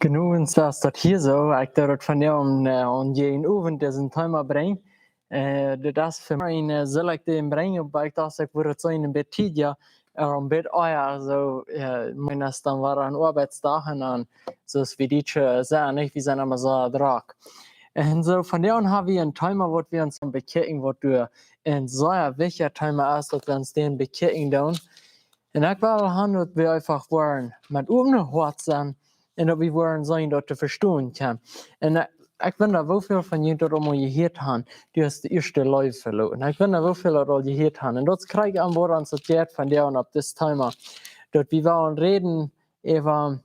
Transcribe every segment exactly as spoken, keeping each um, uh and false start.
Jenuach es daut hia soo. Ekj deed daut vondoag aun, äh, aun jäajen Owent disen Thema brinjen. Äh, daut es fa mie een, äh, selektief brinjen, oba ekj docht, ekj wudd daut soo een bät tiedja, äh, een bät ea, soo, äh, meist dan wada een Oabeitsdach un dan, soo aus wie dit, äh, sajen, nich, wie sent emma soo drock. Un soo, vondoag ha wie een Thema, waut wie ons aun bekjikjen, waut doa een sea wichtjet Thema es, daut wie ons dän bekjikjen doonen. Un ekj well han, daut wie eefach woaren met opnet Hoat sennen un daut wie woaren sennen, daut to vestonen kjennen. Un, äh, ekj wunda, woo väl von junt daut aul mol jehieet han, du hast de ieeschte Leew veloaren. Ekj wunda, woo väl daut aul jehieet han. Un daut kjrie ekj aun, woo ons daut jeit vondoag opp dit Thema. Daut wie wellen räden äwa,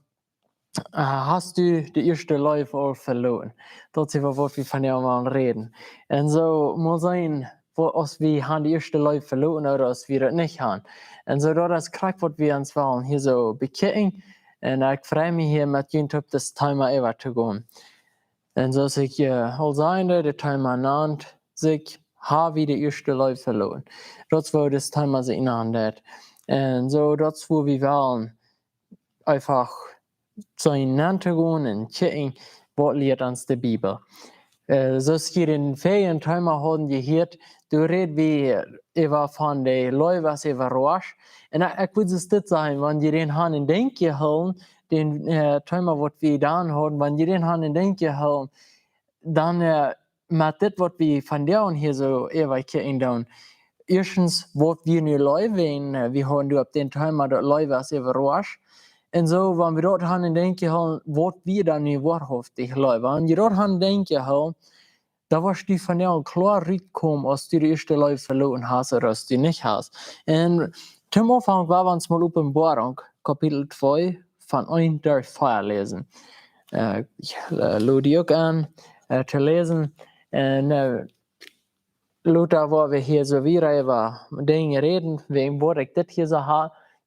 äh, hast du de ieeschte Leew aul veloaren? Daut es äwa waut wie vondoag wellen räden. Un soo mott sennen, woo, aus wie han de ieeschte Leew veloaren ooda aus wie daut nich han. Un soo, daut es krakjt waut wie ons wellen hia soo bekjikjen. Un ekj frei mie hia met junt opp dit Thema äwa to gonen. Un soo aus ekj, äh, aul säd, daut Thema nant sikj, ha wie de ieeschte Leew veloaren? Daut es woo dit Thema sikj nant. Un soo, daut es woo wie wellen eefach soo nant to gonen un kjikjen, waut lieet ons de Bibel. Äh, soo aus jie en väle Thema hauden jehieet, doa räd wie äwa von de Leew es äwarauscht. Un ekj, ekj wudd dit sajen, wan jie dän han en Denkj jehoolen, dän, äh, Thema waut wie dan hauden, wan jie dän han en Denkj jehoolen, dan, äh, met dit waut wie vondoag hia soo äwa kjikjen doonen. Ieeschtens, waut wie nu Leew, un, äh, wie hauden doa opp dän Thema daut Leew es äwarauscht. Un soo, wan wie daut han en Denkj jehoolen, waut wie dan nu woarhauftich Leew. Wan jie daut han en Denkj jehoolen, dan woascht du vondoag kloa rutkomen, aus du de ieeschte Leew veloaren hast ooda aus du nich hast. Un toom Aunfank well wie ons mol Openboarunk, Kapitel twee, von eent derch vea läsen. Äh, ekj, äh, lod die uk aun, äh, to läsen. Un, äh, lota woa wie hia soo wieda äwa Dinja räden, wäajen waut ekj dit hia soo ha,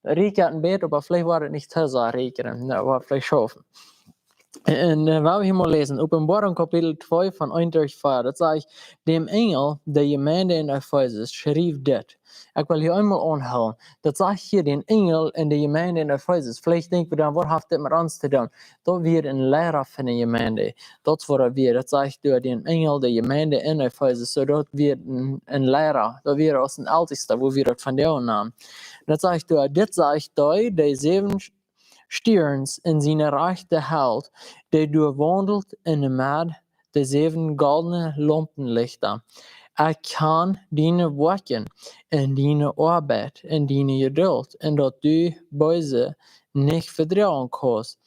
rieekjat een bät, oba veleicht woat et nich too sea rieekjen, daut woat veleicht schaufen. Un, äh, woa wie hia mol läsen, Openboarunk Kapitel twee von eent derch vea, daut sajcht: Däm Enjel de Jemeent en Efesus schrift dit. Ekj well hia eemol aunhoolen. Daut sajcht hia dän Enjel en de Jemeent en Efesus. Veleicht denkj wie dan, waut haft dit met ons to doonen? Daut wia een Liera von de Jemeent. Daut es waut daut wia. Daut sajcht doa dän Enjel de Jemeent en Efesus. Soo, daut wia een, een Liera. Daut wia aus een Eltesta, woo wie daut vondoag nanen. Daut sajcht doa, dit sajcht dee, dee säwen Stierns en siene rajchte Haunt, dee doa waundelt en de Med de säwen goldne Laumpenlichta. Ekj kjan diene Woakjen un diene Oabeit un diene Jedult un daut du Beese nich vedroagen kaust.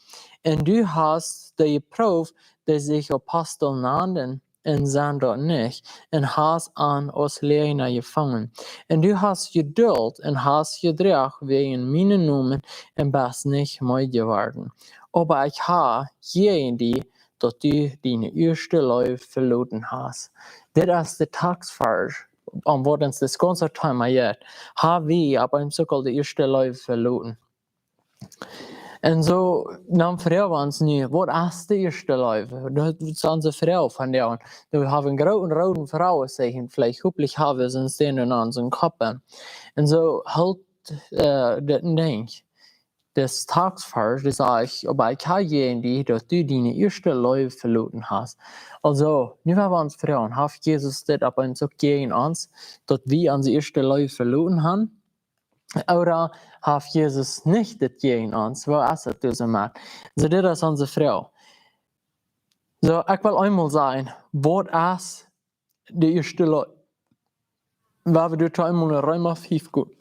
Un du hast dee jeprooft, dee sikj Apostel nanden, un sent daut nich, un hast an aus Läajna jefungen. Un du hast Jedult un hast jedroagen wäajen mienen Nomen un best nich meed jeworden. Oba ekj ha jäajen die, daut du diene ieeschte Leew veloten hast. Dit es de Taksvarsch, om waut ons dit gaunze Thema jeit. Ha wie opp eemol de ieeschte Leew veloten? Un soo, dan froag wie ons nu, waut es de ieeschte Leew? Daut es onse Froag vondoag. Wie haben een grooten rooden Froagezeichen, veleicht, hopentlich haben wie daut en onsen Kopp. Un soo hoolt, äh, dit en Denkj. Dit Taksvarsch, dee sajcht: Oba ekj ha jäajen die, daut du diene ieeschte Leew veloten hast. Aulsoo, nu woa wie ons froagen, haft Jesus dit opp eemol uk jäajen ons, daut wie onse ieeschte Leew veloten haben? Ooda haft Jesus nich dit jäajen ons? Woo es et doa soo met? Soo, dit es onse Froag. Soo, ekj well eemol sajen, waut es de ieeschte Leew? Woa wie doa eemol no Reema fief gonen.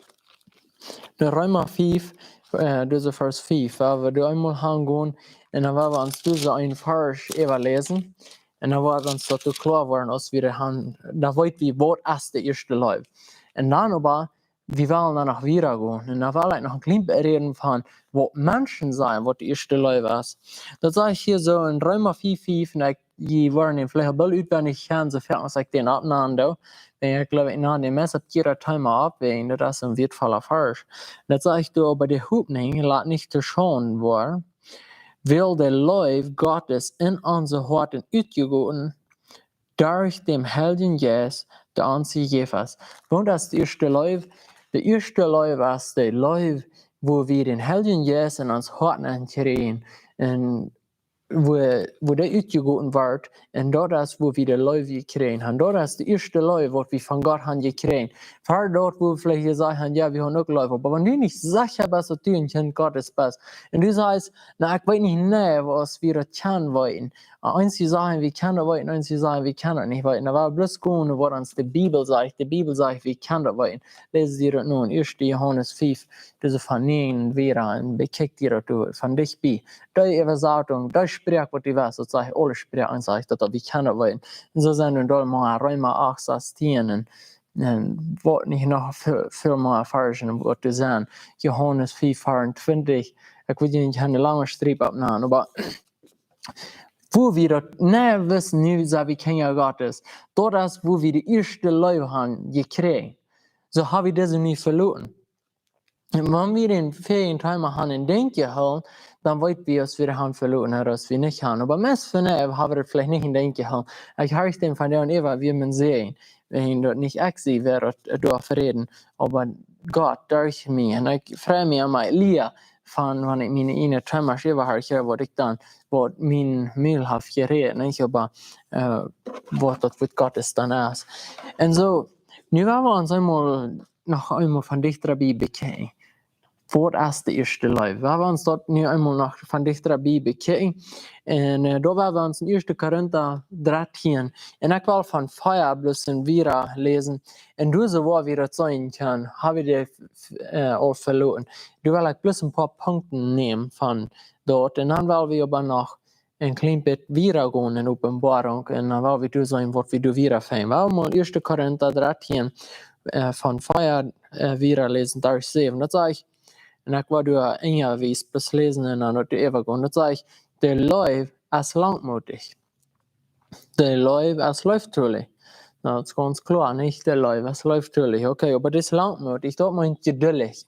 No Reema fief, äh, dise Varsch fief, woa wie doa eemol han gonen, un dan woa wie ons dise een Varsch äwaläsen. Un dan woat ons daut uk kloa woaren, aus wie daut han, dan weet wie, waut es de ieeschte Leew. Un dan oba, wie wellen dan noch wieda gonen. Un dan well ekj noch een kjlien bät räden von waut Menschen sajen, waut de ieeschte Leew es. Daut sajcht hia soo en Reema fief fief, un ekj, jie woaren dän veleicht aul boolt utwendich kjanen, soo foaken aus ekj dän oppnanen doo. Wäajen ekj jleew, ekj nan dän meist opp jieda Thema opp, wäajen daut es een wieetvolla Varsch. Daut sajcht doa: Oba de Hopninj lat nich to Schaund woaren, wiels de Leew Gottes en onse Hoaten utjegoten derch dän Heiljen Jeist, dee ons jejäft es. Waut es de ieeschte Leew? De ieeschte Leew es de Leew, woo wie dän Heiljen Jeist en ons Hoat nenn kjrieen. Un wua, wua dee utjegoten wort, un daut es, wua wie de Leew jekjräajen han. Daut es de ieeschte Leew, waut wie von Gott han jekjräajen. Ver daut, wua wie veleicht jesajcht han, jo, wie han uk Leew, oba wan du nich secha best, daut du een Kjint Gottes best, un du sajchst, na, ekj weet nich, nä, aus wie daut kjennen weeten. Eenje sajen, wie kjennen daut weeten, eenje sajen, wie kjennen daut nich weeten. Dan woa wie bloos gonen, waut ons de Bibel sajcht. De Bibel sajcht, wie kjennen daut weeten. Läs die daut nu en ieeschte Johanes fief, dise von näajen wieda, un bekjikj die daut du von dicht bie. Dee Äwasatunk, dee Sproak, waut du west, daut sajcht aule Sproaken, sajcht daut, daut wie kjennen daut weeten. Un soo sent doa mea, Reema acht, sastieen, un, un waut nich noch väl, väl mea Varschen, waut doa sent. Johanes fief, veeauntwintich. Ekj well nich eene lange Striep oppnämen, oba wua wie daut, nä, wisten, nu sent wie Kjinja Gottes. Daut es, wua wie de ieeschte Leew han jekjräajen. Soo ha wie dise nich veloaren. Un wan wie dän väajen Teema han en Denkj jehoolen, dan weet wie, aus wie dee han veloaren, ooda aus wie nich han. Oba meist von, nä, ha wie daut veleicht nich en Denkj jehoolen. Ekj horch dän von doa äwa, woo maun säd, un daut nich ekj sie, wäa daut, äh, doa räden, oba Gott derch mie. Un ekj frei mie aun mien Lia von, wan ekj miene ieejne Teemasch äwahorch, waut ekj dan, waut mien Mul haft jerät, nich? Oba, äh, waut daut Wuat Gottes dan es. Un soo, nu woa wie ons eemol, noch eemol von dichta bie bekjikjen. Waut es de ieeschte Leew? Woa wie ons daut nu eemol noch von dichta bie bekjikjen. Un, äh, doa woa wie ons en ieeschte Korinta dartieen. Un ekj well von vea bloos en wieda läsen. Un doa soo woa wie daut seenen kjennen, ha wie dee, äh, aul veloaren. Doa well ekj bloos een poa Punkten nämen von daut. Un dan well wie oba noch een kjlien bät wieda gonen en Openboarunk. Un dan woa wie doa seenen, waut wie doa wieda finjen. Woa wie mol ieeschte Korinta dartieen, äh, von vea, äh, wieda läsen, Varsch säwen. Daut sajcht, un ekj woa doa enjawies bloos läsen un dan doa äwa gonen. Daut sajcht, de Leew es langmootich. De Leew es leeftolich. Na, daut es gaunz kloa, nich? De Leew es leeftolich. Okay, oba daut es langmootich, daut meent jeduldich.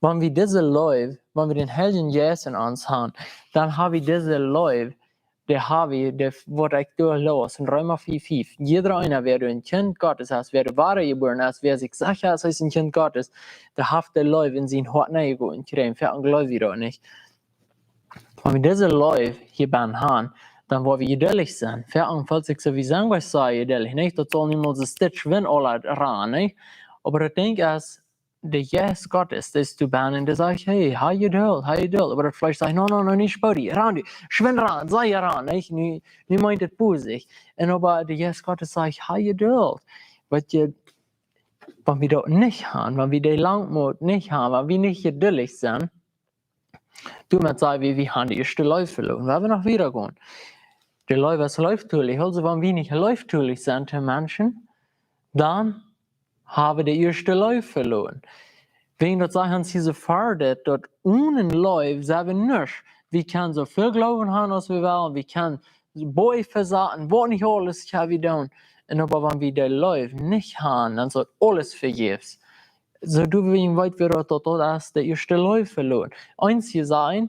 Wan wie dise Leew, wan wie dän Heiljen Jeist en ons han, dan ha wie dise Leew, dee ha wie, dee, waut ekj doa läs en Reema fief fief. Jieda eena, wäa een Kjint Gottes es, wäa wada jebuaren es, wäa sikj secha es, hee es een Kjint Gottes, dee haft de Leew en sien Hoat nenjegoten jekjräajen, ver aundre Leew wie daut nich. Wan wie dise Leew hia bennen han, dan woa wie jeduldich sennen. Ver aundre felt sikj soo, wie sent, wie sent jeduldich, nich? Daut saul niemols een Stitch wan aula rannen, nich? Oba daut Dinkj es, de Jeist Gottes, dee es doa bennen, dee sajcht, hey, ha Jeduld, ha Jeduld. Oba daut Fleesch sajcht, no, no, no, nich spoodich, ran, du, schwind ran, saj ran, nich? Nu, nu meent et busich. Un oba de Jeist Gottes sajcht, ha Jeduld. Weet jie, wan wie daut nich han, wan wie dee Langmoot nich han, wan wie nich jeduldich sent, doamet saj wie, wie han de ieeschte Leew veloaren. Wie haben noch wieda gonen. De Leew es leeftolich. Aulsoo, wan wie nich leeftolich sent to Menschen, dan ha wie de ieeschte Leew veloaren. Wäajen daut sajcht ons hia soo wiet, daut onen Leew sent wie nuscht. Wie kjennen soo väl Gloowen han aus wie wellen, wie kjennen Boaj vesaten, waut nich aules kjenn wie doonen. Un oba wan wie de Leew nich han, dan es daut aules vejäfs. Soo, du, wie weet wie daut, daut, daut es de ieeschte Leew veloaren. Eenje sajen,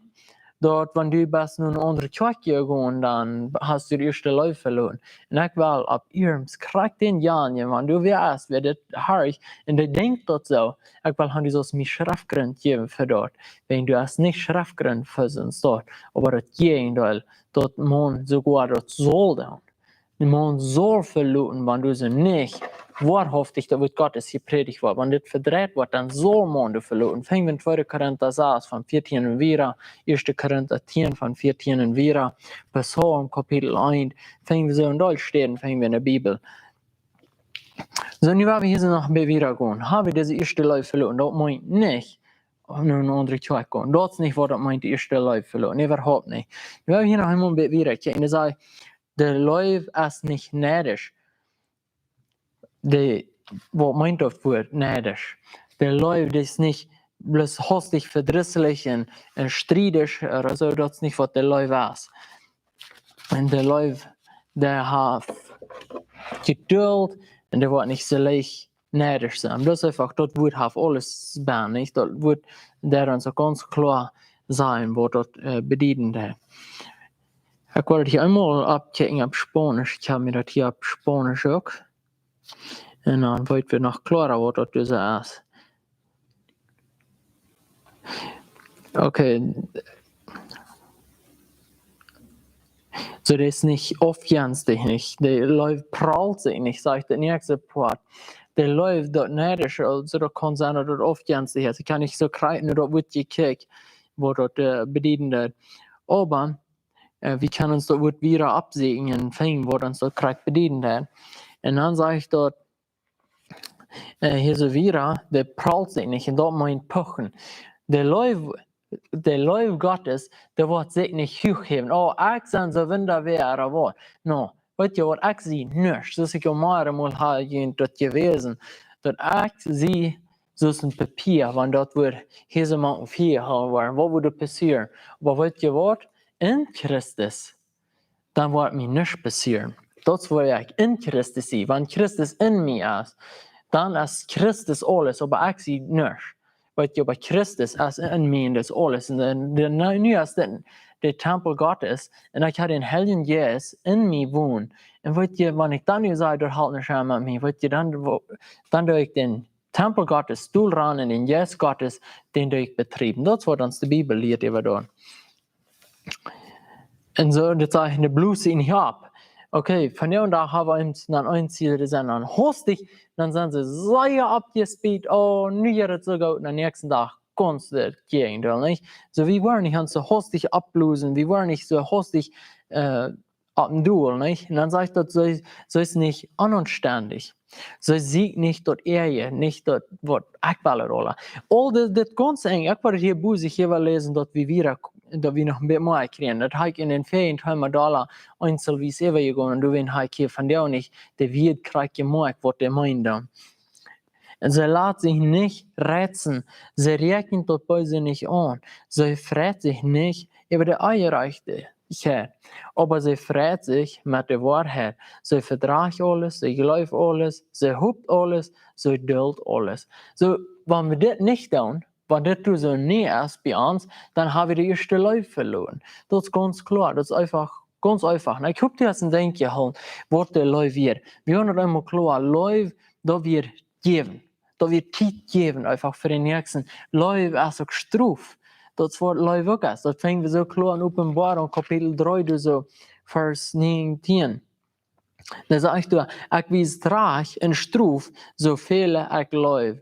daut wan du best no eene aundre Kjoakj jegonen, dan hast du de ieeschte Leew veloaren. Un ekj well opp iernst krakjt dän Jan, wan du wäa es, wäa dit horcht, un dee denkjt daut soo. Ekj well han, du saust mie Schreftgrunt jäwen fa daut. Wäajen du hast nich Schreftgrunt fa soont daut. Oba daut Jäajendeel, daut maun soogoa daut saul doonen. De Maun saul veloaren, wan du soo nich woarhauftich daut Wuat Gottes jeprädicht woat. Wan dit vedreit woat, dan saul Maun die veloaren. Finj wie en Tweede Korinta sas von vieetieen un wieda, Ieeschte Korinta tieen von vieetieen un wieda, Psalm Kapitel eent, finj wie soo en Deel Städen, finj wie en de Bibel. Soo, nu woa wie hia soo noch bie wieda gonen. Ha wie dise ieeschte Leew veloaren? Daut meent nich, no eene aundre Kjoakj gonen. Daut es nich waut daut meent, de ieeschte Leew veloaren. Nä, äwahaupt nich. Nu woa wie hia noch eemol bie wieda kjikjen. Dee sajcht, de Leew es nich neidisch. De, waut meent daut Wuat neidisch? De Leew, dee es nich bloos hastich vedrisslich un, un striedisch ooda soo, daut es nich waut de Leew es. Un de Leew, dee haft Jeduld un dee woat nich soo leicht neidisch sennen. Daut es eefach, daut Wuat haft aules bennen, nich? Daut Wuat, dee dan soo gaunz kloa sajen, waut daut, äh, bedieden deit. Ekj well daut hia eemol oppkjikjen opp Spaunisch. Ekj hab mie daut hia opp Spaunisch uk. Un dan weet wie noch kloara, waut daut doa es. Okay. So, dee es nich aufjenstich, nich. De Leew pralt sikj nich, sajcht de näakjste Poat. De Leew, daut neidisch, aulsoo daut kaun sennen daut daut aufjenstich es. Ekj kaun nich soo kjrieen, daut woat jekjikjt, waut daut äh, bedieden deit. Oba äh, wie kjennen ons daut Wuat wieda oppsieekjen un finjen, waut ons daut krakjt bedieden deit. Un dan sajcht daut äh, hia soo wieda, dee pralt sikj nich, un daut meent puchen. De Leew, de Leew Gottes, dee woat sikj nich huach häwen. Oh, ekj sie soo wundaboa, ooda waut. No, weetst waut, ekj sie nuscht. Soo aus ekj aul mearemol ha junt daut jewäsen, daut ekj sie soo aus een Papia, wan daut woat hia soo mau vier haulen woaren, waut woat doa passieren? Oba weetst waut? En Christus, dan woat mie nuscht passieren. Daut es woo ekj en Christus sie. Wan Christus en mie es, dan es Christus aules, oba ekj sie nuscht. Weetst, oba Christus es en mie, un daut es aules. Un dan, dan, nu, nu es dit de Tempel Gottes, un ekj ha dän Heiljen Jeist en mie wonen. Un weetst, wan ekj dan nu saj, daut halpt nich mea met mie, weetst, dan, wo-, dan doo ekj dän Tempel Gottes stolen un dän Jeist Gottes, dän doo ekj betriewen. Daut es waut ons de Bibel lieet äwa daut. Un soo, daut sajcht, de Blus en Hiab. Okay, vondoag ha wie ons dan eent, dee sent dan hastich, dan sent see sea oppjespeedt, oh, nu jeit et soo goot, un dän näakjsten Dach gaunz daut Jäajendeel, nich? Soo, wie woaren nich ons soo hastich oppblosen, wie woaren nich soo hastich äh, opp een Doel, nich? Un dan sajcht daut, see, see es nich onaunstendich. See sieekjt nich daut Äaje, nich daut, waut ekj well et aula. Aul dit, dit gaunz enj, ekj wull hia bosich hia läsen, daut wie wieda, daut wie noch een bät mea kjrieen. Daut ha ekj en dän väajen Teil mol aula eenselwies äwajegonen, un doawäajen ha ekj hia vondoag nich de Wieed krakjt jemoakt, waut dee meenen. Un see lat sikj nich reizen, see räakjent daut Beese nich aun, see freit sikj nich äwa de Onjerajchtichkjeit, oba see freit sikj met de Woarheit. See vedrajcht aules, see jleeft aules, see hopt aules, see dult aules. Soo, wan wie dit nich doonen, wan dit doa soo nich es bie ons, dan ha wie de ieeschte Leew veloaren. Daut es gaunz kloa, daut es eefach, gaunz eefach. Un ekj hop, du hast een Denkj jehoolen, waut de Leew wia. Wie haben daut eemol kloa, Leew, daut wia jäwen. Daut wia Tiet jäwen, eefach fa dän Näakjsten. Leew es uk Strof. Daut es waut Leew uk es. Daut finj wie soo kloa en Openboarunk Kapitel dree, doa soo Varsch näajentieen. Doa sajcht et: Ekj wies Rajcht un Strof, soo väl ekj leew.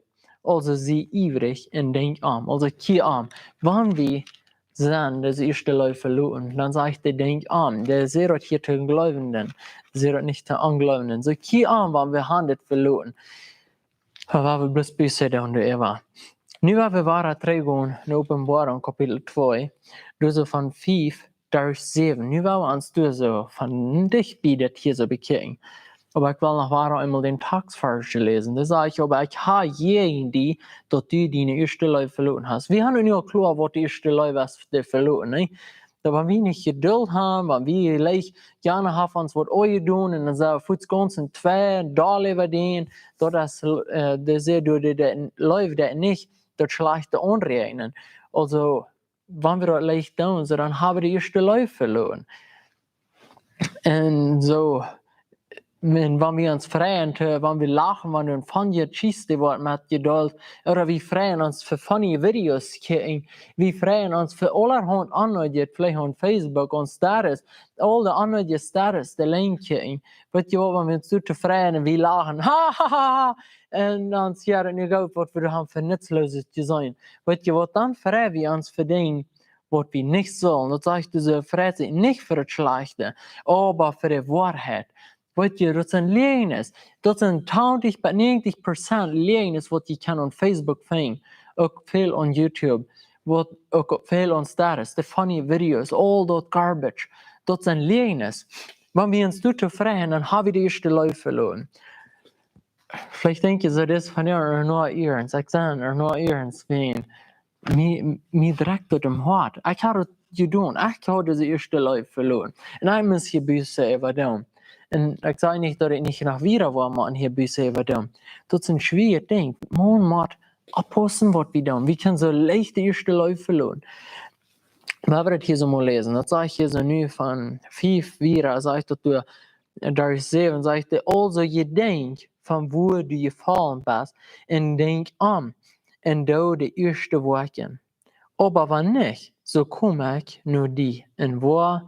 Aulsoo sie iewrich un denkj om. Aulsoo kjikj om. Wan wie sent dise ieeschte Leew veloaren, dan sajcht et: Denkj om. Dee sajcht daut hia to Jleewenden, dee sajcht daut nich to Onjleewenden. Soo kjikj om, wan wie haben dit veloaren. Oba wie bloos Buße doonen doaräwa. Nu woa wie wada trigjgonen no Openboarunk Kapitel twee, doa soo von fief derch säwen. Nu woa wie ons doa soo von dicht bie daut hia soo bekjikjen. Oba ekj well noch wada eemol dän Tekjstvarsch läsen. Doa sajcht et: Oba ekj ha jäajen die, daut du diene ieeschte Leew veloaren hast. Wie haben nu aul kloa, waut de ieeschte Leew es, dee veloaren, nä? Daut wan wie nich Jedult haben, wan wie leicht, jana haft ons waut aunjedonen, un dan sent wie fuaz gaunz en twee, doll äwa dän, daut es, äh, dee sajcht, du, dee, dee Leew deit nich daut Schlajchte aunräakjnen. Aulsoo, wan wie daut leicht doonen, soo, dan haben wie de ieeschte Leew veloaren. Un soo, wan, wan wie ons freien, äh, wan wie lachen, wan doa een funny Jeschicht woat metjedeilt, ooda wie freien ons fa funny Videos kjrieen, wie freien ons fa aulahaunt aundret, veleicht opp Facebook un Status, aul de aundre Status, de Link kjrieen. Weetst waut, wan wie ons soo tofräd sent un wie lachen, ha, ha, ha, ha, un dan es et nu goot, waut wie haben fa nutzloses jeseenen. Weetst waut, dan frei wie ons fa Dinja, waut wie nich sellen. Daut sajcht, dee freit sikj nich fa daut Schlajchte, oba fa de Woarheit. Weetst, daut sent Läajes. Daut sent tachentich bat näajentich Prozent Läajes, waut jie kjennen opp Facebook finjen. Uk väl opp YouTube. Waut uk väl opp Status. De funny Videos, aul daut garbage. Daut sent Läajes. Wan wie ons doa tofräd sent, dan haben wie de ieeschte Leew veloaren. Veleicht denkj jie soo, daut es von, jo, ea noch earns. Ekj saj, ea noch earns, wan mie, mie drekjt daut em Hoat. Ekj ha daut jedonen. Ekj ha dise ieeschte Leew veloaren. Un ekj mott hia Buße äwa doonen. Un ekj saj nich, daut ekj nich noch wieda woa, mau hia Buße äwa doonen. Daut es een schwoaret Dinkj. Maun mott oppaussen, waut wie doonen. Wie kjennen soo leicht de ieeschte Leew veloaren. Wan wie daut hia soo mol läsen, daut sajcht hia soo nu von fief wieda, sajcht daut doa, äh, Varsch säwen, sajcht et: Aulsoo jedenkj von wua du jefollen best, un denkj om, un doo de ieeschte Woakjen. Oba wan nich, soo kom ekj no die, un woa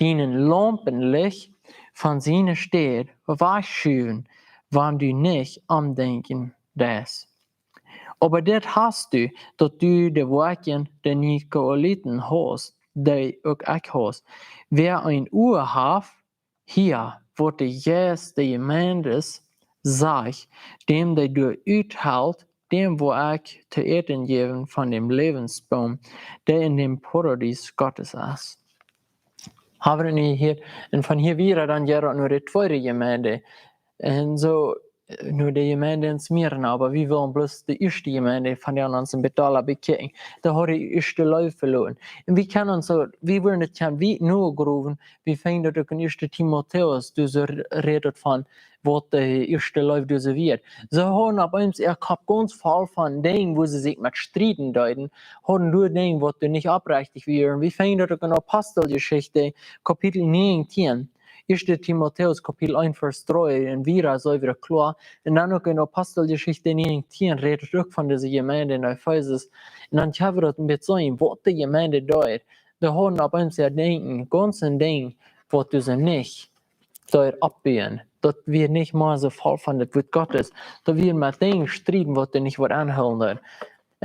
dienen Laumpenlicht von siene Städ wajchschuwen, wan du nich omdenkjen deist. Oba dit hast du, daut du de Woakjen de Nikolaiten haust, dee uk ekj haud. Wäa een Ua haft, hia, waut de Jeist de Jemeendes sajcht, däm dee doa uthelt, däm woa ekj to äten jäwen von däm Läwensboom, dee en däm Paradies Gottes es. Haben wie nu hia, un von hia wieda dan jeit daut no de tweede Jemeent. Un soo, äh, no de Jemeent en Smyrna, oba wie wellen bloos de ieeschte Jemeent von dee aundre Betala bekjikjen. Dee hauden de ieeschte Leew veloaren. Un wie kjennen soo, wie wudden daut kjennen, wie nu groewen, wie finjen daut uk en ieeschte Timotäus, doa soo rät daut von, waut de ieeschte Leew doa soo wia. See hauden opp eemol äa Kopp gaunz voll von Dinja, wua see sikj met strieden deeden, hauden doa Dinja, waut doa nich oprechtich wieren. Wie finjen daut uk en Aposteljeschicht, Kapitel näajentieen. Ieeschte Timotäus, Kapitel eent, Varsch dree, un wieda soo wada kloa. Un dan uk en Aposteljeschicht näajentieen rät daut uk von dise Jemeent en Efesus. Un dan kjenn wie daut een bät seenen, waut de Jemeent deed. Dee hauden opp eemol äa Denkjen, gaunz een Denkj, waut doa see nich doa oppbuen. Daut wia nich mea soo voll von daut Wuat Gottes. Daut wia met Dinja strieden, waut doa nich waut aunhoolen deed.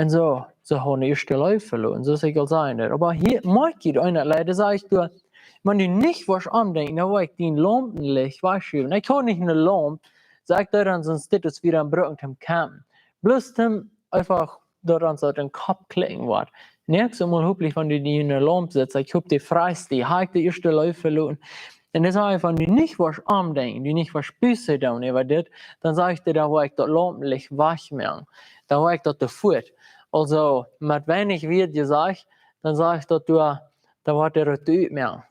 Un soo, see hauden de ieeschte Leew veloaren, soo aus ekj aul säd. Oba hia, moakj jie eena, Leute, saj ekj doa, wan du nich woascht omdenkjen, dan woa ekj dien Laumpenlicht wajchschuwen. Ekj haud nich ne Laump, saj ekj, daut aun soon Status wia aum brucken toom kjennen. Bloos toom eefach daut aun soo dän Kopp klikjen woat. Näakjstet Mol hopentlich, wan du die ne Laump setst, ekj hop, dee freist die, ha ekj de ieeschte Leew veloaren. Un dan saj ekj, wan du nich woascht omdenkjen, du nich woascht Buße doonen äwa dit, dan saj ekj die, dan woa ekj daut Laumpenlicht wajchmoaken. Dan woa ekj daut doa fuat. Aulsoo, met weinich Wieed jesajcht, dan saj ekj daut doa, dan woat dee daut utmoaken.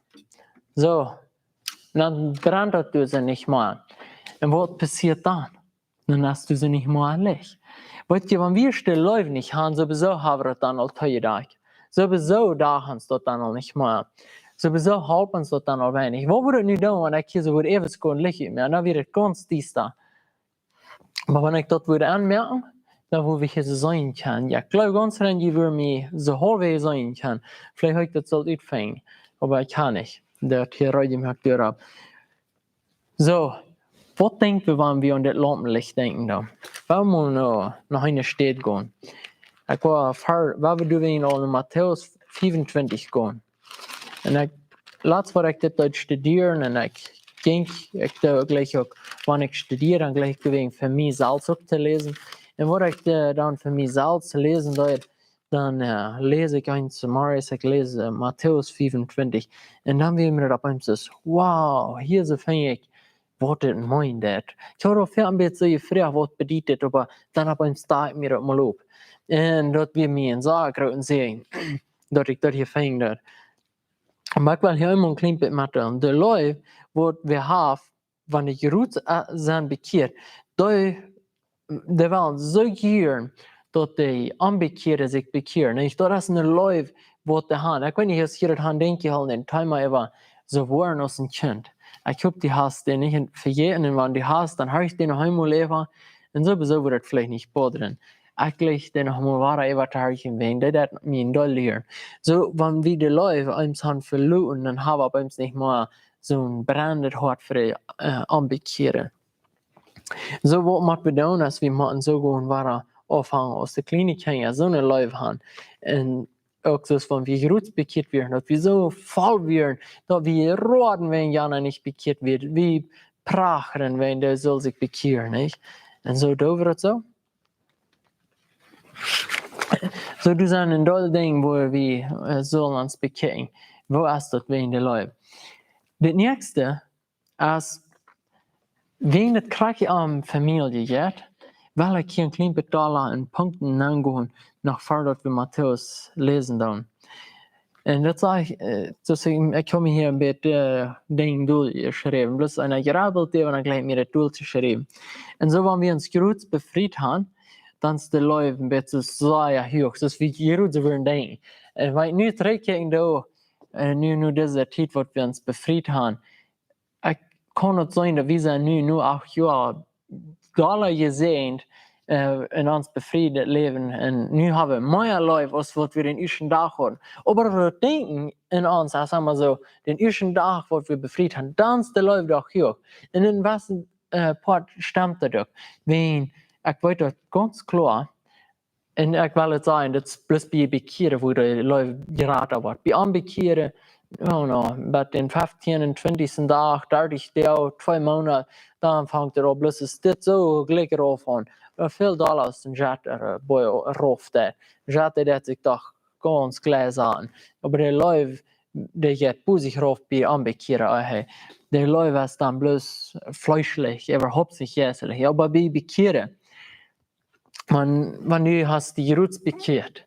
Soo, dan brent daut doa soo nich mea. Un waut passieet dan? Dan hast du soo nich mea Licht. Weetst du, wan wie de Leew nich haben, sowieso haben wie daut dan aul toojedakjt. Sowieso daut ons daut dan aul nich mea. Sowieso halpt ons daut dan aul weinich. Waut wudd ekj nu doonen, wan ekj hia soo wudd äwent gonen Licht utmoaken? Dan wia et gaunz diesta. Oba wan ekj daut wudd aunmoaken, dan wudd wie hia soo seenen kjennen. Jo, ekj gleew gaunz rein, jie wudden mie soo haulfwäajes seenen kjennen. Veleicht haud ekj daut sult utfinjen, oba ekj kaun nich. Daut hia rajcht moakt doaropp. Soo, waut denkj wie, wan wie aun dit Laumpenlicht denkjen dan? Wie motten nu no eene Städ gonen. Ekj woa ver-, wie wudden doa wada no Matäus fiefuntwintich gonen. Un ekj, latst wort ekj dit deed studieren un ekj jinkj, ekj deed uk jlikj uk, wan ekj studieren, dan jlikj ekj doa wada fa mie selfst uk to läsen. Un waut ekj, äh, dan fa mie selfst läsen deed, dan, äh, läs ekj eent zemorjes, ekj läs, äh, Matäus fiefuntwintich. Un dan wia mie daut opp eemol soo, wow, hia soo finj ekj, waut dit meent daut. Ekj haud aul väl een bät soo jefroacht, waut bediet dit, oba dan opp eemol stunt mie daut mol opp. Un daut wia mie een sea grooten Säajen, daut ekj daut hia finj daut. Oba ekj well hia eemol een kjlien bät met de, de Leew, waut wie haben, wan de Jroots, äh, sent bekjieet, dee, dee wellen soo jieren, daut de Onbekjieede sikj bekjieren. Un daut es ne Leew, waut dee haben. Ekj weet nich, aus jie daut haben, denkj ekj, aul een Thema äwa soo woaren aus een Kjint. Ekj hop, du hast dän nich vejäten, un wan du hast, dan horch dän noch eemol äwa. Un sowieso wudd et veleicht nich bodren. Ekj jlikj dän noch mol wada äwa to horchen, wäajen dee daut mie een Deel lieren. Soo, wan wie de Leew eemol haben veloaren, dan haben wie opp eemol nich mea soon brennendet Hoat fa de, äh, Onbekjieede. Soo, waut motten wie doonen, aus wie motten soo gonen wada aunfangen, aus de kjliene Kjinja, soone Leew haben. Un uk soo aus wan wie jroots bekjieet wieren, daut wie soo voll wieren, daut wie roaren, wan jana nich bekjieet wia, wie prachren, wan dee sull sikj bekjieren, nich? Un soo doo wie daut soo. Soo, doa sent een Deel Dinja, wua wie, äh, sellen ons bekjikjen. Woo es daut wäajen de Leew? Daut näakjste es, wäajen daut krakjt om Famielje jeit, well ekj hia een kjlien bät dolla en Punkten nengonen, noch ver daut wie Matäus läsen doonen. Un daut saj ekj, äh, soo aus ekj, ekj hab mie hia een bät, äh, Dinja derchjeschräwen. Bloos eena jrabbelt äwa, dan jlikjt mie daut derchtoschriewen. Un soo, wan wie ons jroots befriet haben, dan es de Leew een bät soo sea huach. Soo aus wie jroots wudden denkjen. Un wan ekj nu trigjkjikj, doa, äh, nu, nu dise Tiet, waut wie ons befriet haben, ekj kaun daut seenen, daut wie sent nu, nu acht Joa dolla jesäajent äh, en ons befriedet Läwen. Un nu ha wie mea Leew aus waut wie dän ieeschten Dach hauden. Oba daut Denkjen en ons, aus emma soo, dän ieeschten Dach waut wie befriet haben, dan es de Leew doch hia. Un en waut, äh, Poat stemt daut uk. Wan, ekj weet daut gaunz kloa, un ekj well et sajen, daut es bloos bie Bekjieren, wua de Leew jrata woat. Bie Onbekjieren, oh no, bie dän feftieen un twintichsten Dach, dartich Doag, twee Moonat, dan fangt et aul bloos, es dit soo jlikj rauf aun. Oba väl dolla aus een Jet, äh, bie rauf deit. Jet deit sikj doch gaunz jlikj aun. Oba de Leew, dee jeit bosich rauf bie Onbekjieren, äh, hey. De Leew es dan bloos fleeschlich, äwahaupt nich jeistlich. Oba bie Bekjieren, wan, wan du hast die roots bekjieet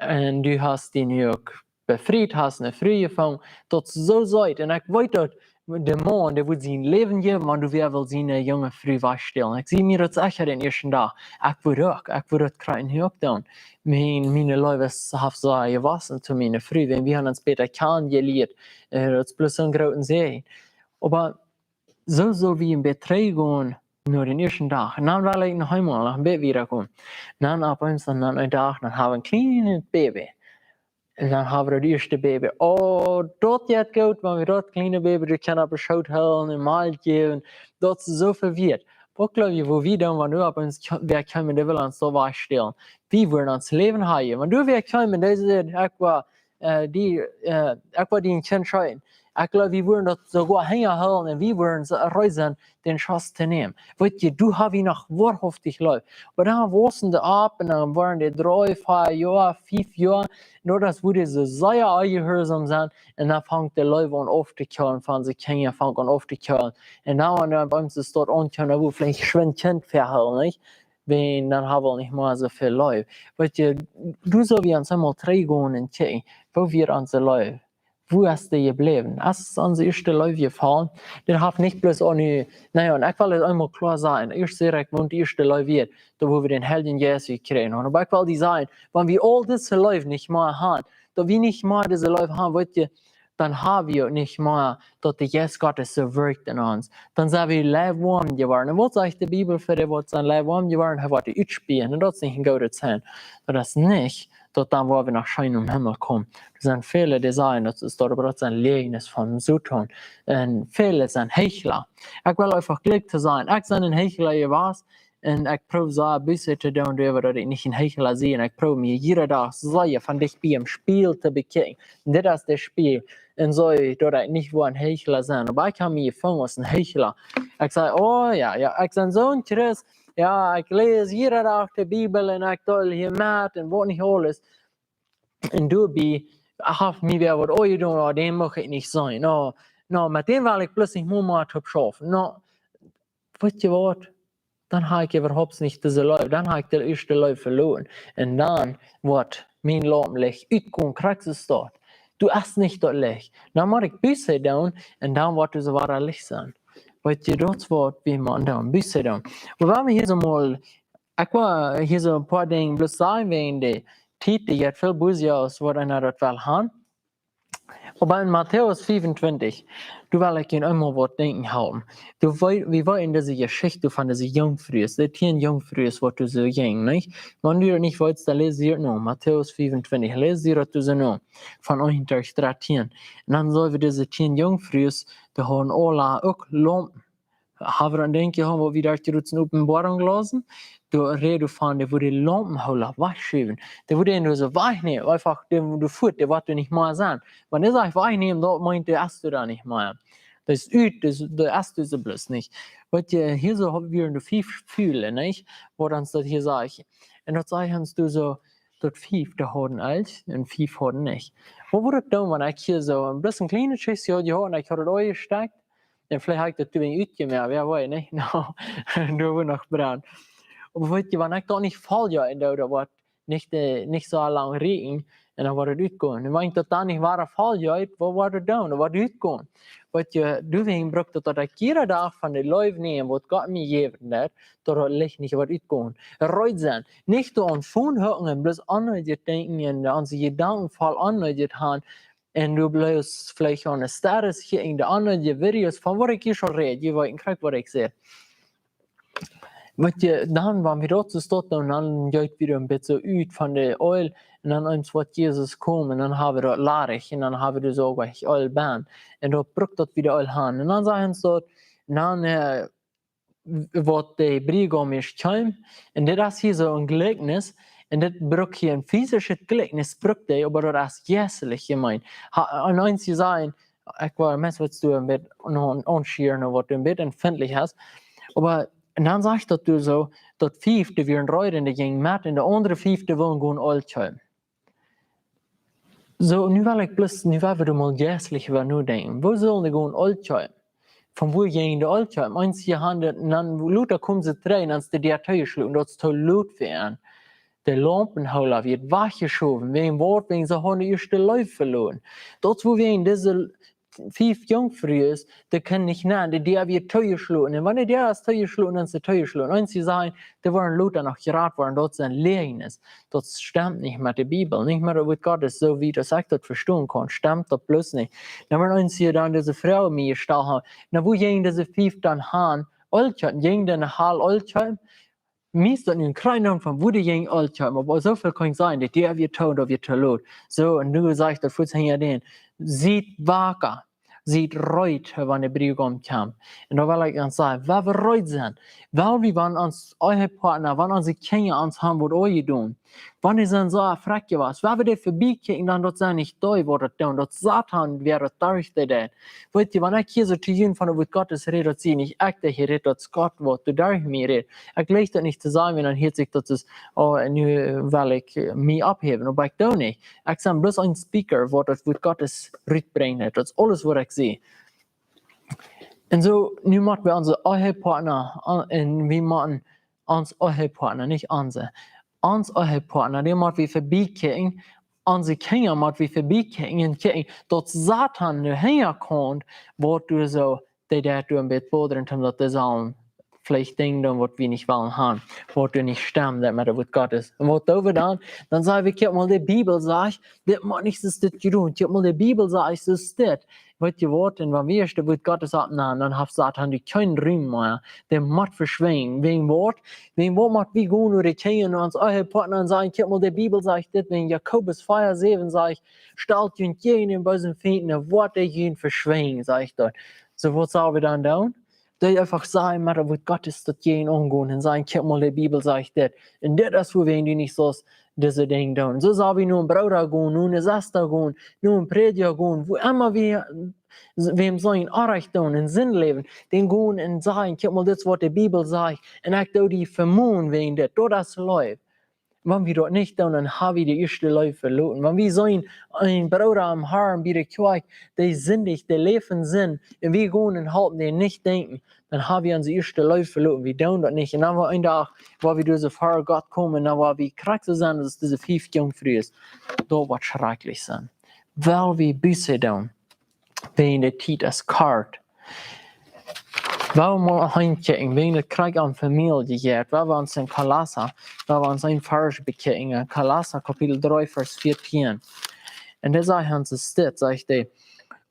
un du hast die nu uk befriet, hast eene Fru jefungen, daut es soo sea. Un ekj weet daut de Maun, dee wudd sien Läwen jäwen, wan du wea wullst siene junge Fru wajchstalen. Ekj sie mie daut secha dän ieeschten Dach. Ekj wudd uk, ekj wudd daut krakjt nu uk doonen. Mien, miene Leew es, haft soo jewossen to miene Fru, wan wie haben ons bäta kjanen jelieet, äh, daut es bloos een grooten Säajen. Oba soo sull wie een bät trigj gonen no dän ieeschten Dach. Un dan well ekj noch eemol noch een bät wieda komen. Dan opp eemol, dan een Dach, dan ha wie een kjlienet Baby. Un dan ha wie daut ieeschte Baby. Oh, daut jeit goot, wan wie daut kjliene Baby, dee kaun opp de Schoot hoolen un Malkj jäwen. Daut es soo väl wieet. Waut jleew jie, woo wie dan, wan wie opp eemol kj-, wea kjeemen, dee wull ons soo wajchstalen? Wie wudden ons Läwen hajen. Wan du wea kjeemen, dee säd, ekj woa äh, dee, äh, ekj woa die een Kjint schenkjen. Ekj jleew, wie wudden daut soogoa henjahoolen un wie wudden soo reed sennen, dän Schuss to nämen. Weet jie, doa ha wie noch woarhauftich Leew. Oba dan waussen dee opp un dan wieren dee dree, vea Joa, fief Joa. Un daut es, wua dee soo sea jehuarsom sent. Un dan fangt de Leew aun auftokolen von siene Kjinja, fangt aun auftokolen. Un dan, wan dee bie ons de Staut aunkjeemen, dan wudd veleicht schwind Kjint vehoolen, nich? Wan, dan ha wie nich mea soo väl Leew. Weet jie, doa sull wie ons eemol trigj gonen un kjikjen, woo wia onse Leew? Woo es dee jebläwen? Es onse ieeschte Leew jefollen? Daut haft nich bloos aun nu, nä, un ekj well et eemol kloa sajen, ieescht saj ekj, wan de ieeschte Leew wia, daut wua wie dän Heiljen Jeist jekjräajen haben. Oba ekj well die sajen, wan wie aul dise Leew nich mea haben, daut wie nich mea dise Leew haben, weet jie, dan ha wie uk nich mea, daut de Jeist Gottes soo wirkjt en ons. Dan sent wie lukwuam jeworden. Un waut sajcht de Bibel fa dee, waut sent lukwuam jeworden? Hee woat utspieen. Un daut es nich een goodet Zeichen. Daut es nich, daut dan woa wie noch scheen em Himmel komen. Doa sent väle, dee sajen, daut es daut, oba daut sent Läajes von Soton. Un väle sent Heichla. Ekj well eefach jlikj to sennen. Ekj sie een Heichla jewast. Un ekj proow soo Buss to doonen, doaräwa daut ekj nich een Heichla sie. Un ekj proow mie jieda Dach sea von dicht bie em Spieejel to bekjikjen. Un dit es daut Spieejel. Un soo, daut ekj nich woa een Heichla sennen. Oba ekj hab mie jefungen aus een Heichla. Ekj saj, oh jo, jo, ekj sie soon Christ. Jo, ekj läs jieda Dach de Bibel un ekj deel hia met un waut nich aules. Un doabie haft mie wea waut aunjedonen, oh, dän mucht ekj nich sennen. No, no, met dän well ekj plötzlich mau mea toop schaufen. No, weet jie waut? Dan ha ekj äwahaupt nich dise Leew. Dan ha ekj de ieeschte Leew veloaren. Un dan woat mien Laump utgonen, krakjt soo aus daut. Doa es nich daut Licht. Dan mott ekj Buss doonen un dan woat et soo wada Licht sennen. Weet jie, daut es waut wie motten doonen, Buss doonen. Oba wan wie hia soo mol, ekj well hia soo een poa Dinja bloos sajen wäajen de Tiet, dee jeit väl busier aus waut eena daut well haben. Oba en Matäus fiefuntwintich, doa well ekj junt eemol waut denkjen halpen. Doa wee-, wie wieren en dise Jeschicht von dise Junkfrues, de tieen Junkfrues, waut doa soo jinjen, nich? Wan du daut nich weetst, dan läs die daut no. Matäus fiefuntwintich, läs die daut doa soo no. Von eent bat dartieen. Un dan seenen wie dise tieen Junkfrues, dee hauden aula uk Laumpen. Ha wie dan denkjen, jo, waut wie doa jrod en Openboarunk läsen, doa rät et von, dee wudden de Laumpenhoola wajchschuwen. Dee wudden dee soo wajchnämen, eefach dee, dee fuat, dee woat doa nich mea sennen. Wan dee sajcht wajchnämen, daut meent, dee es doa dan nich mea. Daut es ut, daut es, daut es doa soo bloos nich. Weet jie, hia soo ha-, wieren de fief Fäla, nich? Waut ons daut hia sajcht. Un daut sajcht ons doa soo, daut fief, dee hauden Elkj un fief hauden nich. Waut wudd ekj doonen, wan ekj hia soo een bät een kjlienet Kjistje haud jehaut un ekj haud et aunjestekjt? Un veleicht ha ekj daut doa utjemoakt, jo, weet nich. No, doa wudd noch brennen. Oba weet jie, wan ekj daut nich voll jeef, un daut woat nich, äh, nich soo lang rieekjen, un dan woat et utgonen. Un wan ekj daut dan nich wada voll jeef, waut woat et dan? Daut woat utgonen. Weet jie, doawäajen bruck daut, daut ekj jieda Dach von de Leew näm, waut Gott mie jäwen deed, daut daut Licht nich woat utgonen. Reed sennen. Nich doa aun Phone hucken un bloos aun daut denkjen un onse Jedanken voll aun daut haben, un du bleefst veleicht aun de Status kjikjen, de aundre Videos, von waut ekj hia aul räd, jie weeten krakjt waut ekj saj. Weetst, dan wan wie daut soo stonen, dan jeit wie een bät soo ut von de Eel, un dan eens woat Jesus komen, un dan hab wie daut ladich, un dan hab wie soo waut Eel bennen. Un daut brukt daut wie de Eel haben. Un dan sajen see daut, un dan, äh, woat de Briegaum es komen. Un dit es hia soo een Jlikjnis. Un dit brukt hia een fisischet Jlikjnis, brukt hee, oba daut es jeistlich jemeent. Ha, un eens sajen, ekj woa meist waut du een bät noch aunschieren, waut du een bät empfindlich hast. Oba, un dan sajcht daut du soo, daut fief, dee wieren reed, dee jinjen met, un de aundre fief, dee wullen gonen Eel kjeepen. Soo, nu well ekj bloos, nu well wie mol jeistlich äwa nodenkjen. Woo sullen dee gonen Eel kjeepen? Von wua jinjen dee Eel kjeepen? Eens hia haben, un dan lota komen see trigj, un dan es de Däa toojeschloten, daut es too lot fa an. De Laumpenhoola wort wajchjeschowen, wäajen waut, wäajen see haben de ieeschte Leew veloaren. Daut es wuawäajen dise fief Junkfrues, dee kunnen nich nenn, de Däa wort toojeschloten. Un wan de Däa es toojeschloten, dan es see toojeschloten. Eens sajen, dee woaren lota noch jerat woaren, daut es een Läajes. Daut stemt nich met de Bibel, nich met daut Wuat Gottes, soo aus ekj daut vestonen kaun, stemt daut bloos nich. Dan woat eens hia dan dise Froag mie jestalt haben, na, wua jinjen dise fief dan han Eel kjeepen? Jinjen dee aul Eel kjeepen? Mie es daut nu een kjlien Nomen von wua dee jinjen Eel kjeepen, oba soo väl kaun ekj sajen, de Däa wort too, daut wort too lot. Soo, un nu sajcht daut fuaz hinja dän, siet waka, siet reed, wan de Briegaum kjemt. Un doa well ekj dan sajen, wan wie reed sent, wan wie, wan ons Ehepartner, wan onse Kjinja ons haben waut aunjedonen, wan dee sent soo frakj jewast, wan wie dee verbie kjikjen, dan daut sent nich dee waut daut doonen, daut es Soton, wäa daut derch dee deit. Weetst, wan ekj hia soo to junt von daut Wuat Gottes räd, daut sie nich ekj, dee hia rät, daut es Gott, waut doa derch mie rät. Ekj jleich daut nich to sajen, wan dan hieet sikj daut es, oh, nu well ekj, äh, mie ophäwen. Oba ekj doo nich. Ekj sie bloos een Speaker, waut daut Wuat Gottes rutbrinjt. Daut es aules, waut ekj sie. Un soo, nu motten wie onse Ehepartner, äh, un wie motten ons Ehepartner, nich onse, ons Ehepartner, dee mott wie verbie kjikjen, onse Kjinja mott wie verbie kjikjen un kjikjen, daut Soton de Hinja kaun, waut doa soo, dee daut doa een bät bodren, om daut dee sellen veleicht Dinja doonen, waut wie nich wellen haben, waut doa nich stemt, daut met daut Wuat Gottes. Un waut doo wie dan? Dan saj wie, kjikj mol, de Bibel sajcht, dit mott nich soo, dit jedonen. Kjikj mol, de Bibel sajcht, soo es dit. Weetst waut, un wan wie ieescht daut Wuat Gottes oppnämen, dan haft Soton doa kjeen Rum mea. Dee mott veschwinjen. Wäajen waut? Wäajen waut mott wie gonen no de Kjinja, no ons Ehepartner un sajen, kjikj mol, de Bibel sajcht dit, wäajen Jakobus vea säwen sajcht, stalt junt jäajen dän beesen Fient, dan woat hee junt veschwinjen, sajcht daut. Soo, waut sell wie dan doonen? Dee eefach sajen, met daut Wuat Gottes daut jäajen aungonen un sajen, kjikj mol, de Bibel sajcht dit. Un dit es wuawäajen du nich saust dise Dinja doonen. Soo sell wie no een Brooda gonen, no eene Sesta gonen, no een Prädja gonen, wua emma wie, wäm sien Onrajcht doonen, en Sind läwen, dän gonen un sajen, kjikj mol, dit es waut de Bibel sajcht, un ekj doo die vemonen wäajen dit, daut es Leew. Wan wie daut nich doonen, dan hab wie de ieeschte Leew veloaren. Wan wie seenen een Brooda em Harn bie de Kjoakj, dee sindicht, dee läft en Sind, un wie gonen un halpen dän nich denkjen, dan hab wie onse ieeschte Leew veloaren. Wie doonen daut nich. Un dan woa een Dach, woa wie doa ver Gott komen, dan woa wie krakjt soo sennen aus dise fief Junkfrues. Daut woat schrakjlich sennen. Well wie Buße doonen, wäajen de Tiet es kort. Well wie mol henkjikjen, wäajen daut krakjt aun Famielje jeit, well wie ons en Kolossa, well wie ons een Varsch bekjikjen, en Kolossa Kapitel dree, Varsch vieetieen. Un doa sajcht ons dit, sajcht hee,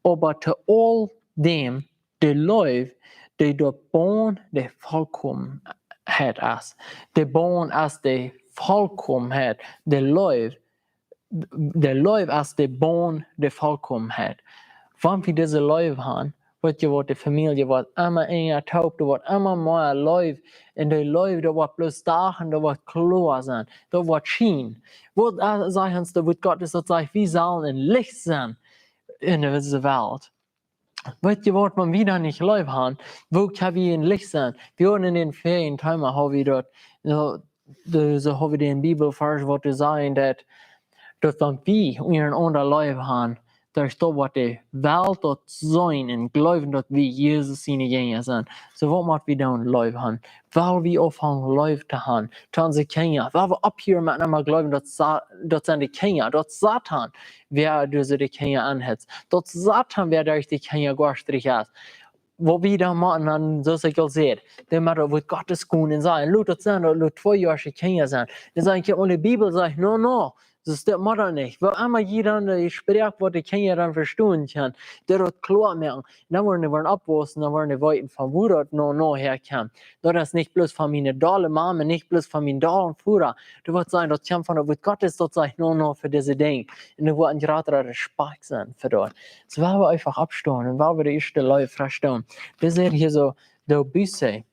oba to aul däm de Leew, dee de Bom de Volkomenheit es. De Bom es de Volkomenheit, de Leew, de Leew es de Bom de Volkomenheit. Wan wie dise Leew haben, weetst waut, de Famielje woat emma enja toop, doa woat emma mea Leew, un de Leew, daut woat bloos Dach un daut woat kloa sennen, daut woat schienen. Waut, äh, sajcht ons daut Wuat Gottes, daut sajcht, wie sellen een Licht sennen en dise Welt. Weetst waut, wan wie dan nich Leew haben, woo kjenn wie een Licht sennen? Wie haben en dän vorijen Thema, hab wie daut, soo, de, soo hab wie dän Bibelvarsch, waut doa sajcht, daut, daut wan wie unjarenaunda Leew haben, daut es daut, waut de Welt daut seenen un jleewen, daut wie Jesus siene Jinja sent. Soo, waut mott wie dan? Leew haben. Well wie aunfangen Leew to haben to onse Kjinja? Well wie opphieren met emma jleewen, daut Sa-, daut sent de Kjinja, daut Soton, wäa derch de Kjinja aunhitzt, daut Soton, wäa derch de Kjinja goastrich es? Waut wie dan motten, dan, soo aus ekj aul säd, dan mott daut Wuat Gottes gonen un sajen, lot daut sennen, daut lot tweejoasche Kjinja sennen. Dan sajen, kjikj mol, de Bibel sajcht, no, no, Soo es daut mau dan nich. Woo emma jie dan de Sproak, waut de Kjinja dan vestonen kjennen, daut daut kloa moaken. Dan woaren dee woaren oppwaussen, dan woaren dee weeten von wua daut no, no häakjemt. Daut es nich bloos von miene dolle Mame, nich bloos von mien dollen Voda. Daut woat sennen, daut kjemt von daut Wuat Gottes, daut sajcht no, no fa dise Dinja. Un doa woat een jratra Respekt sennen fa daut. Soo woa wie eefach oppstonen un woa wie de ieeschte Leew faststalen. Dit es hia soo, doo Buße.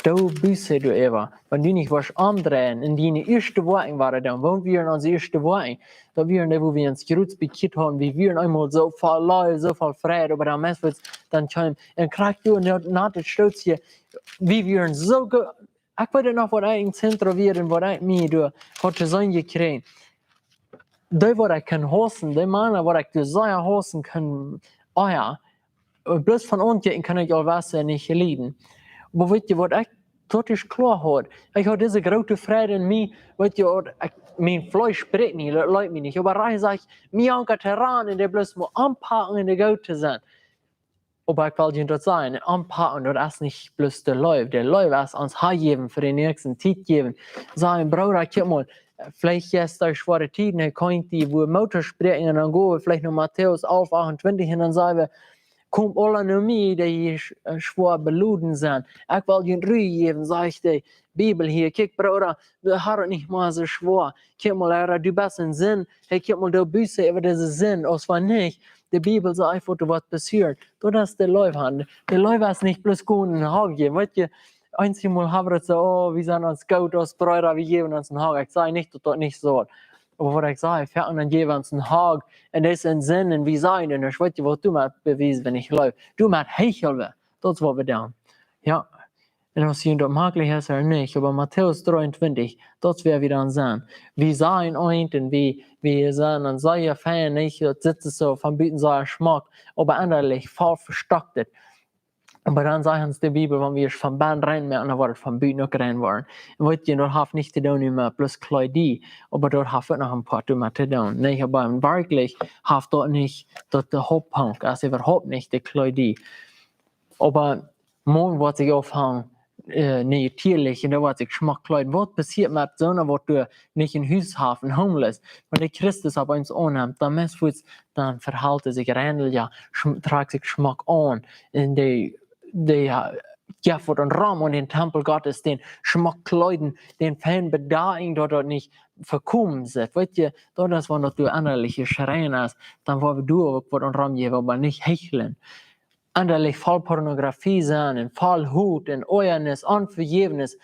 Doo Buße doaräwa. Wan du nich woascht omdreien un diene ieeschte Woakjen woaren doonen, wan wie wieren onse ieeschte Woakjen, daut wieren dee, wua wie ons jrod bekjieet hauden, wie wieren eemol soo voll Leew, soo voll Freid, oba dan meist waut, dan kjeem, un krakjt doa no, no daut Stootje, wie wieren soo ge-, ekj weet noch, waut ekj em Zentrum wia un waut ekj mie doa haud to seenen jekjräajen. Dee, waut ekj kunn haussen, dee Mana, waut ekj doa sea haussen kunn, oh jo, bloos von aunkjikjen kunn ekj aul wausen nich lieden. Oba weetst du, waut ekj, daut es kloa haud? Ekj haud dise groote Freid en mie, weetst du, waut ekj, mien Fleesch sprakjt nich, daut leet mie nich. Oba hee sajcht, mie ankjat to rannen un dee bloos mau aunpacken un dee goot to sennen. Oba ekj well junt daut sajen, aunpacken, daut es nich bloos de Leew. De Leew es ons hanjäwen, fa dän Näakjsten Tiet jäwen. Sajen, Brooda, kjikj mol, veleicht es daut schwoare Tieden, hee kaun die wua Moot toospräakjen un dan go wie veleicht no Matäus alf achtuntwintich un dan saj wie, komt aula no mie, dee jie sch-, äh, schwoa beloden sent. Ekj well junt Ru jäwen, sajcht de Bibel hia. Kjikj, Brooda, du hast daut nich mea soo schwoa. Kjikj mol, Herr, du best en Sind. Hee, kjikj mol, doo Buße äwa dise Sind. Aus wan nich, de Bibel sajcht, waut doa woat passieren. Daut es de Leew han. De Leew es nich bloos gonen en Hag jäwen. Weetst du, eenjemol hab wie daut soo, oh, wie sent ons goot aus Brooda, wie jäwen ons en Hag. Ekj saj nich, daut daut nich soo es. Oba waut ekj saj, wie fangen aun jäwen ons en Hag, un daut es en Sind, un wie sajen, un ekj weet nich, waut doamet bewiesen, wan ekj jleew. Doamet hecheln wie. Daut es, waut wie doonen. Jo. Un auf daut maklich es ooda nich, oba Matäus dreeuntwintich, daut woa wie dan seenen. Wie sajen eent un wie, wie sent dan sea fein, nich? Daut sitt soo von buten sea schmock, oba ennalich voll vestockt. Oba dan sajcht ons de Bibel, wan wie ons von bennen rein moaken, dan woat et von buten uk rein woaren. Un weetst du, daut haft nich to doonen met bloos Kjleeda, oba daut haft uk noch een poat doamet to doonen. Nä, oba werkjlich haft daut nich, daut de Hauptpunkt es, äwahaupt nich de Kjleeda. Oba morjen woat sikj aufhangen, äh, natieelich, un dan woat sikj schmock kjleeden. Waut passieet met soona, waut doa nich een Hus haft, een homeless? Wan dee Christus opp eemol aunnemt, dan meist fuaz, dan vehelt hee sikj reinlich, jo, schm-, trakjt sikj schmock aun. Un dee, dee, jo, jeft waut aun Rum aun dän Tempel Gottes, dän schmock kjleeden, dän fein bedakjen, daut daut nich vekomen sitt. Weetst du, daut es, wan daut doa ennalich jeschräajen es, dan woa wie doa uk waut aun Rum jäwen, oba nich hecheln. Ennalich voll Pornografie sennen un voll Haut un Oajanis, Onvejäwnis.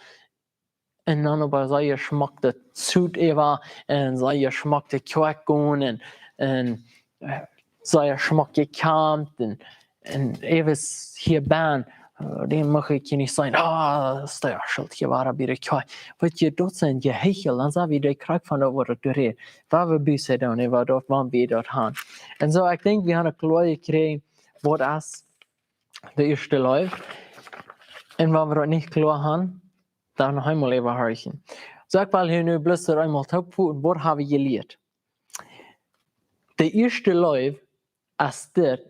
Un dan oba sea schmock daut Suit äwa un sea schmock de Kjoakj gonen un, un, äh, sea schmock jekjemt un, un äwent hia bennen, äh, dän mucht ekj hia nich seenen, ah, daut es de Schult, hia wia hee bie de Kjoakj. Weetst du, daut sent Jehechel, dan sent wie de Krakjt von daut, waut doa rät. Woa wie Buße doonen, äwa daut, wan wie daut han. Un soo, ekj denkj, wie haben een kloa jekjräajen, waut es de ieeschte Leew. Un wan wie daut nich kloa han, dan noch eemol äwahorchen. Soo, ekj well hia nu bloos noch eemol toopvoten, waut hab wie jelieet? De ieeschte Leew es dit,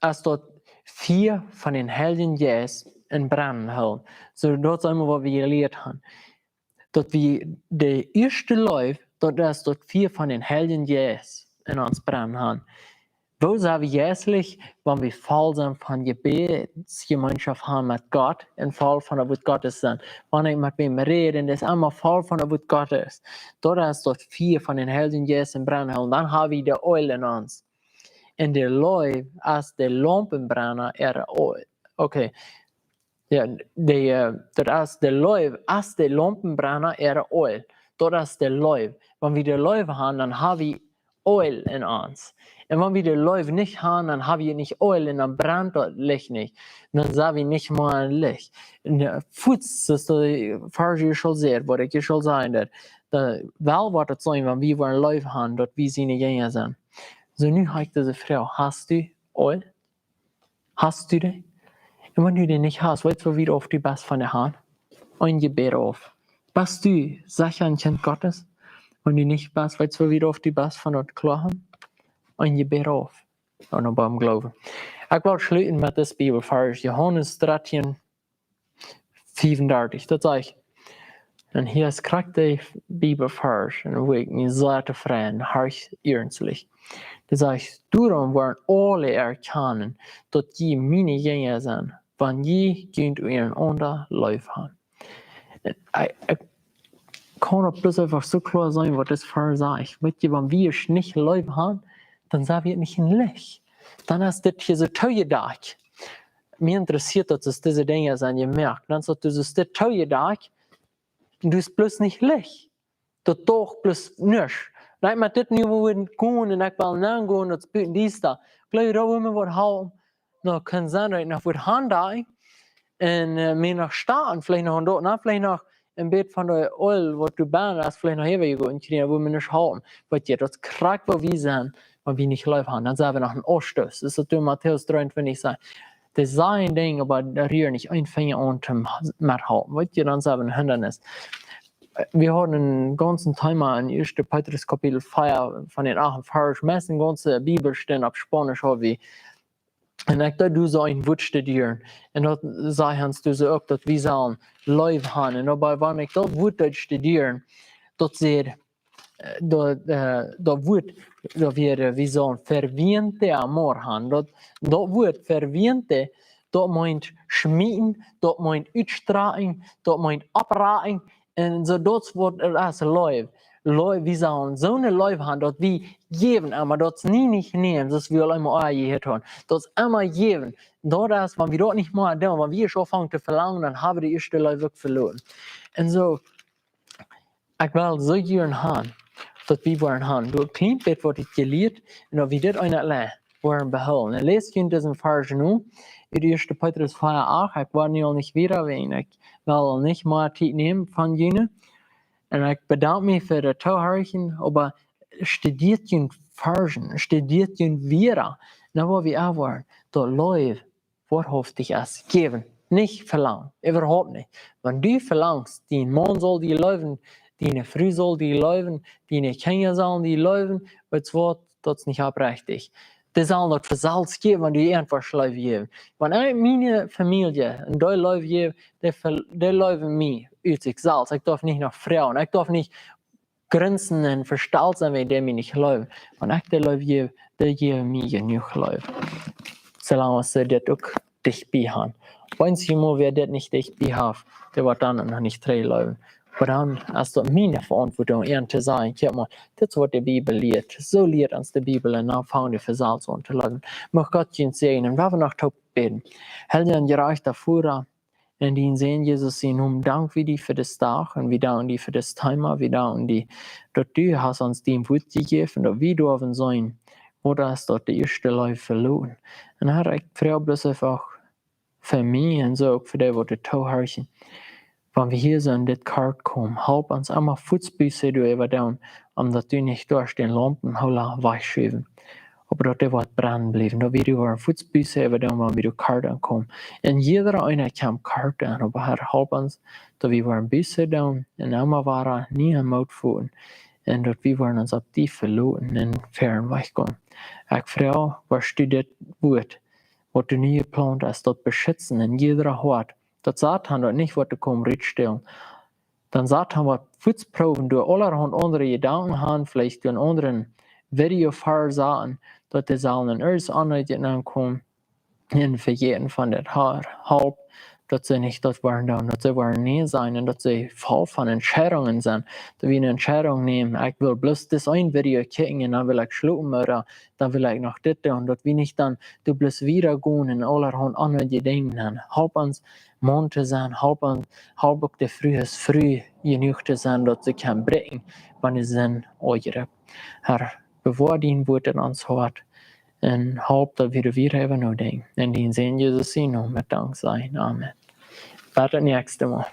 es daut Fia von dän Heiljen Jeist en brennen hoolen. Soo, daut es eemol, waut wie jelieet han. Daut wie de ieeschte Leew, daut es daut Fia von dän Heiljen Jeist en ons brennen han. Woo sent wie jeistlich, wan wie voll sent von Jebädsjemeenschoft han met Gott un voll von daut Wuat Gottes sent? Wan ekj met wäm räd un es emma voll von daut Wuat Gottes, daut es daut Fia von dän Heiljen Jeist en brennen hoolen, dan hab wie de Eelj en ons. Un de Leew es de Laumpenbrenna äare Eelj. Okay. Jo, de, äh, daut es de Leew, es de Laumpenbrenna äare Eelj. Daut es de Leew. Wan wie de Leew han, dan hab wie Eelj en ons. Un wan wie de Leew nich han, dan hab wie nich Eelj un dan brent daut Licht nich. Dan sent wie nich mea een Licht. Un, äh, fuaz, soo aus de Varsch hia aul sajcht, waut ekj hia aul säd, daut, daut woat daut sennen, wan wie woaren Leew han, daut wie siene Jinja sent. Soo, nu hab ekj dise Froag: Hast du Eelj? Hast du dee? Un wan du dee nich hast, weetst du, woo wiet auf du best von de Herr? Een Jebäd auf. Best du secha een Kjint Gottes? Wan du nich best, weetst du, woo wiet auf du best von daut kloa han? Een Jebäd auf. Un dan biem Gloowen. Ekj well schluten met disen Bibelvarsch, Johanes dartieen, fiefundartich. Daut sajcht: Un hia es krakjt de Bibelvarsch, un wua ekj mie sea tofräd, harch iernstlich. Dee sajcht: "Doarom woaren aule erkjanen, daut jie miene Jinja sent, wan jie junt unjarenaunda leef han." Un ekj, ekj kaun daut bloos eefach soo kloa sajen, waut dit Varsch sajcht. Weetst du, wan wie ons nich leef han, dan sent wie nich em Licht. Dan es dit hia soo toojedakjt. Mie interessieet daut, daut dise Dinja sent jemoakt. Dan es daut, daut es dit toojedakjt. Du best bloos nich Licht. Daut doch bloos nuscht. Wan ekj met dit nu woa gonen un ekj well nenn gonen, daut es buten diesta. Jleew jie, daut woat mie waut halpen? Nu, kaun sennen, daut ekj noch waut han doa. Un, äh, mie noch stoakjen, veleicht noch een Doot, na, veleicht noch een bät von de Oil, waut doa bennen es, veleicht noch äwa jegoten kjrieen, woat mie nich halpen. Weetst du, daut es krakjt, wua wie sent, wan wie nich leef han. Dan sent wie noch een Aunstoot. Daut es waut doa en Matäus dreeuntwintich sajcht. Dee sajen Dinja, oba dee rieren nich een Finja aun toom methalpen. Weetst du, dan sent wie een Hindanis. Wie hauden een gaunzet Thema en Ieeschte Petrus Kapitel vea von dän achten Varsch. Meist de gaunze Bibel steit opp Spaunisch, hab wie. Un ekj deed doa soo een Wuat studieren. Un daut sajcht ons doa soo uk, daut wie sellen leef han. Un oba wan ekj daut Wuat deed studieren, daut sajcht, äh, daut, äh, daut Wuat, daut wie, äh, wie sellen ferviente amor han. Daut, daut Wuat ferviente, daut meent schmieten, daut meent utstrakjen, daut meent opprakjen. Un soo, daut es waut et es, Leew. Leew, wie sellen soone Leew han, daut wie jäwen emma, daut es nie nich nämen, soo aus wie aul emol aunjehieet han. Daut es emma jäwen. Daut es, wan wie daut nich mea doonen, wan wie ieescht aunfangen to velangen, dan hab wie de ieeschte Leew uk veloaren. Un soo, ekj well soo jieren han, daut wie woaren han. Doa kjlien bät waut ekj jelieet, un daut wie dit eene Lien woaren behoolen. Un läs junt disen Varsch nu, ut Ieeschte Petrus vea acht, ekj woa nu aul nich wieda wäajen, ekj well aul nich mea Tiet nämen von junt. Un ekj bedank mie fa daut Toohorchen, oba studieet june Varschen, studieet june wieda. Nu woa wie aunwoaren, daut Leew woarhauftich es jäwen, nich velangen, äwahaupt nich. Wan du velangst, dien Maun saul die leewen, diene Fru saul die leewen, diene Kjinja sellen die leewen, weetst waut, daut es nich opprechtich. Dee sellen daut von selfst jäwen, wan du an waut Leew jäwen. Wan ekj miene Famielje een Deel Leew jäw, dee, dee leewen mie ut sikj selfst. Ekj darf nich noch froagen, ekj darf nich grinsen un vestolt sennen, wan dee mie nich leewen. Wan ekj dee Leew jäw, dee jäwen mie jenuach Leew. Soo lang aus see dit uk dicht bie han. Wan see mol wäa dit nich dicht bie haft, dee woat dan noch nich trigj leewen. Oba dan es daut miene Veauntwuatunk, an to sajen: "Kjikj mol, dit es waut de Bibel lieet. Soo lieet ons de Bibel." Un dan fangen dee von selfst aun to leewen. Mucht Gott junt säajnen. Woa wie noch toop bäden. Heilja un jerajchta Voda, en dienen Sän Jesus sienen Nomen dank wie die fa disen Dach un wie danken die fa dit Thema. Wie danken die, daut du hast ons dien Wuat jejäft, daut wie doawen seenen, waut daut es, daut de ieeschte Leew veloaren. Un Herr, ekj froag bloos eefach fa mie un soo uk fa dee, waut doa toohorchen. Wan wie hia soo en dit Kjoakj komen, halp ons emma fuaz Buße doaräwa doonen, om daut du nich derch dän Laumpenhoola wajchschuwen, oba daut dee woat brennen bliewen, daut wie doa woaren fuaz Buße äwa doonen, wan wie doa kort aunkomen. Un jieda eena kjemt kort aun, oba Herr, halp ons, daut wie woaren Buße doonen un emma wada nieen Moot foten. Un daut wie woaren ons opp die veloten un von wajch gonen. Ekj froag, woascht du dit Wuat, waut du nu jeplaunt hast, daut beschitzen en jieda Hoat, daut Satan daut nich woat komen rutstälen. Dan Satan woat fuaz proowen, doa aulahaunt aundre Jedanken han, veleicht doa een aundren Video Varsch sajen, daut dee sellen en irjent aundret aunkomen un vejäten von dit. Herr, halp, daut see nich daut woaren doonen, daut see woaren nä sennen un daut see voll von Entscheidungen sent. Daut wie eene Entscheidunk nämen: "Ekj well bloos dit eene Video kjikjen un dan well ekj schlopen, ooda dan well ekj noch dit doonen." Daut wie nich dan doa bloos wieda gonen un aulahaunt aundre Dinja doonen. Halp ons Maun to sennen, halp ons, halp uk de Frues Fru jenuach to sennen, daut see kjennen bräakjen, wan see sent aunjerikjt. Herr, bewoa dien Wuat en ons Hoat un halp, daut wie doa wieda äwa nodenkjen. En dienen Sän Jesus sienen Nomen met Dank sajen. Amen. Bat daut näakjste Mol.